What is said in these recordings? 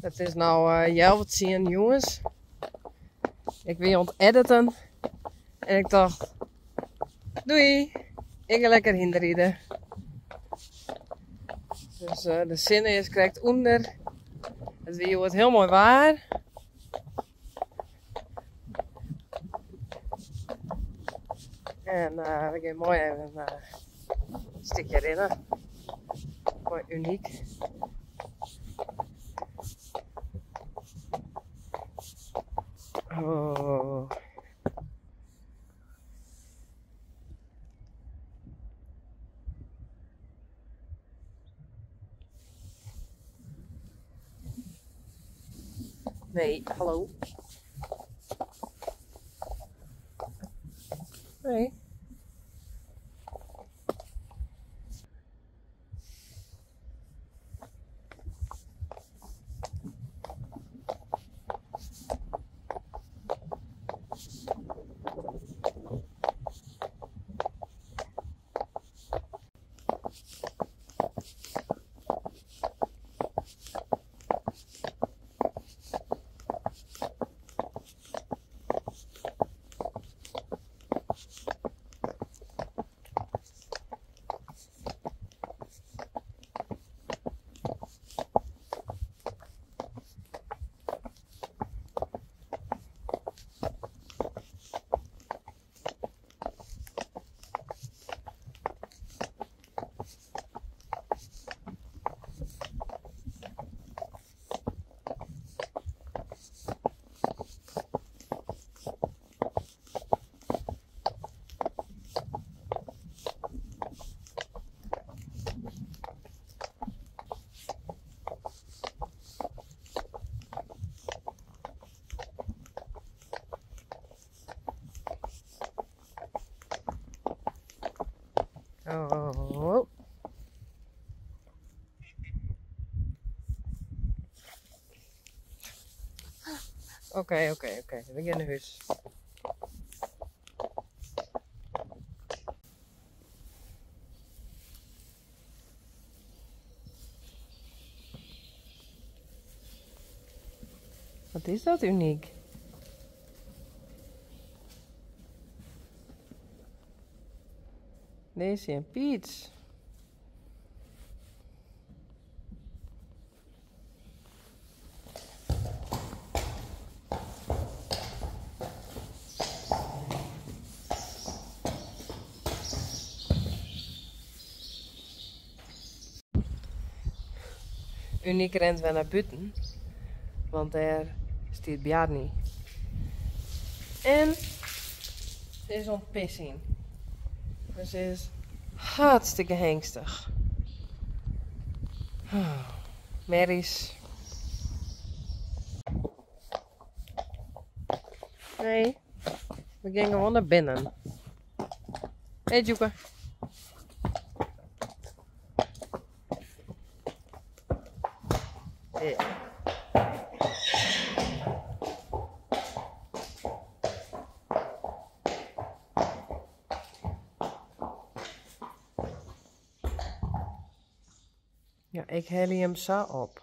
It is no healwei tsien jûns. Ik wie oan it editen en ik tocht, doei, ik ga lekker hynderride. Dus de sinne is krekt ûnder. It wie hjoed hiel moai waar. En we gean moai even in stikje rinne. Moai unyk. Oh. Nee, hallo. Nee. Oh. Oké, oké, oké. We gean nei hûs. Wat is dat unyk? Daisy en Peach. Unyk rint wer nei bûten, want dêr stiet Bjarni. En se is oan it pisjen. Dus se is hartstikke hingstich. Merries. Nee, we gean gewoan nei binnen. Hey Djoeke. Ja. Ja, ik helje him sa op.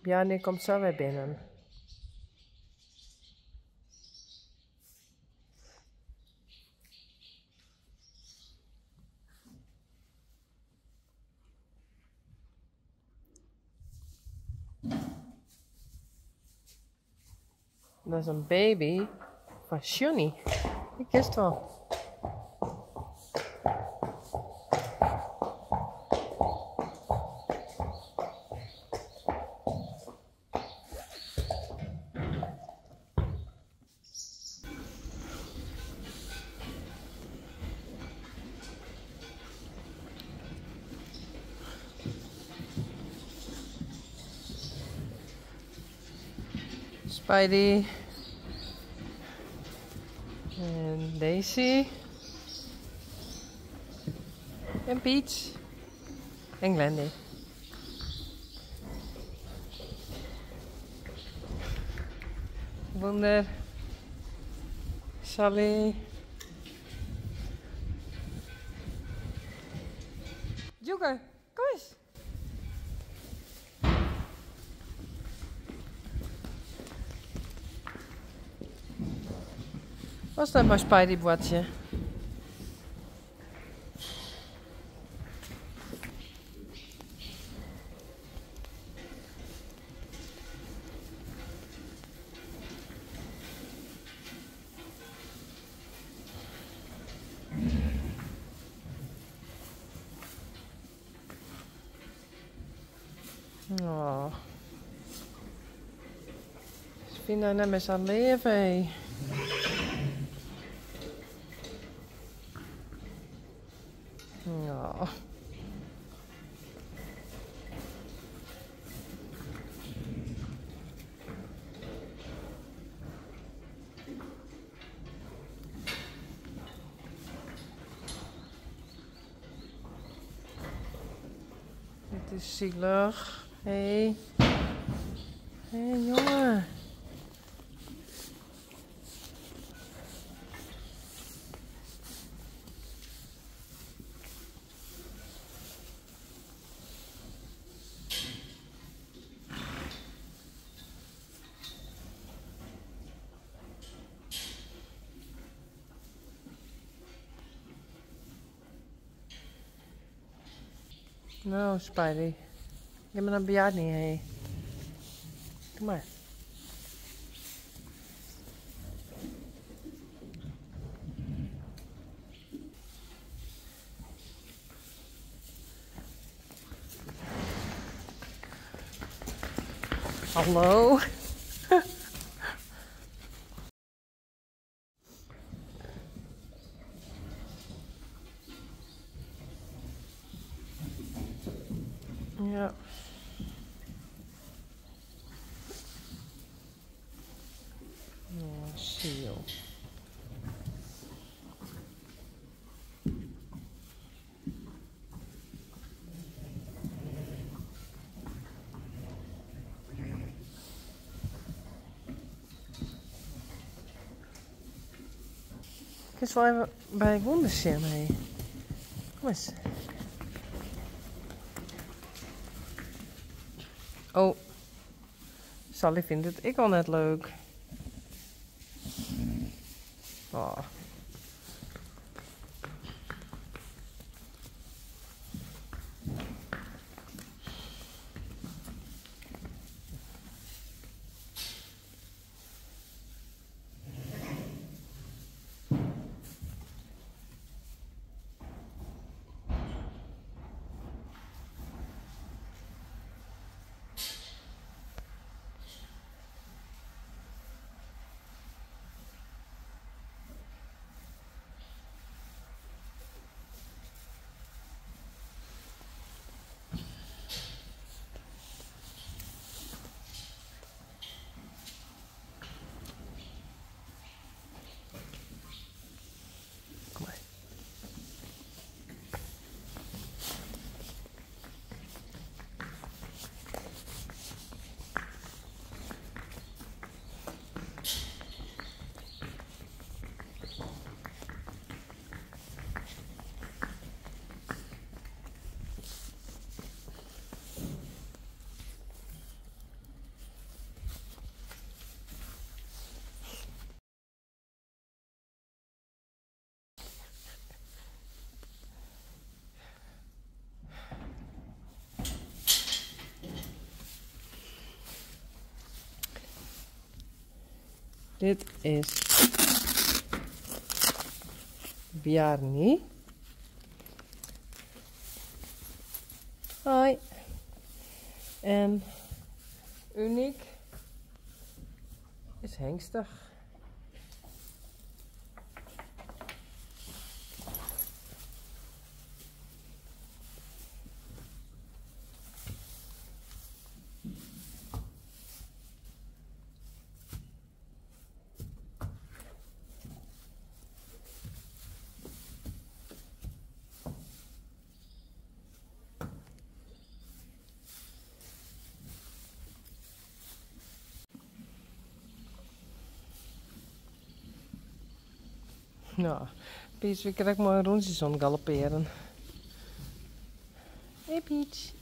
Bjarni komt sa wer binnen. Dat is in baby fan Sjonny. Dy kenst wol. Spidey en Daisy en Peach en Glendy. Wonder, Sally. Djoeke, kom eens. Wolst net mei Spidey boartsje? Oh. Se fine dy net mear sa leaf, hé. Oh. Dit is zielig. Hé. Hé, jongen. No, Spidey. Gean mar nei Bjarni, hé. Kom mar. Hallo. Ja. Oh, ziel. Kinst wol even by wûnder sjen, hé. Kom ris. Oh, Sally fynt it ek al net leuk. Oh. Kom mar. Dit is Bjarni. Hoi. En Uniek is hengstich. No, Peach wie krekt moai rûntsjes oan it galoppearen. Hey Peach.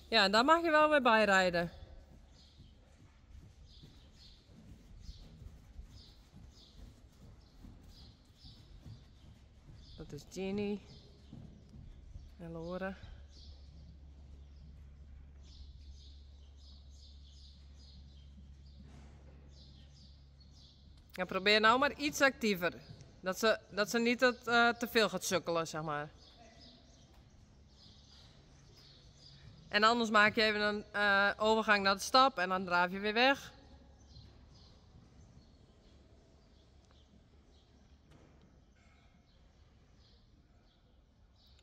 Ja, daar mag je wel weer bij rijden. Dat is Ginny en Laura. Ja, probeer nou maar iets actiever. Dat ze niet te veel gaat sukkelen, zeg maar. En anders maak je even een overgang naar de stap en dan draaf je weer weg.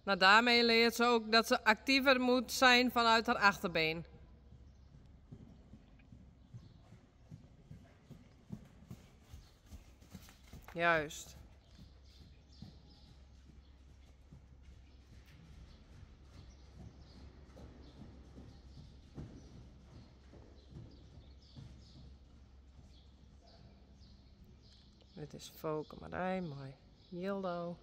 Nou, daarmee leert ze ook dat ze actiever moet zijn vanuit haar achterbeen. Juist. Dit is Foke Marij, mooi Yildo.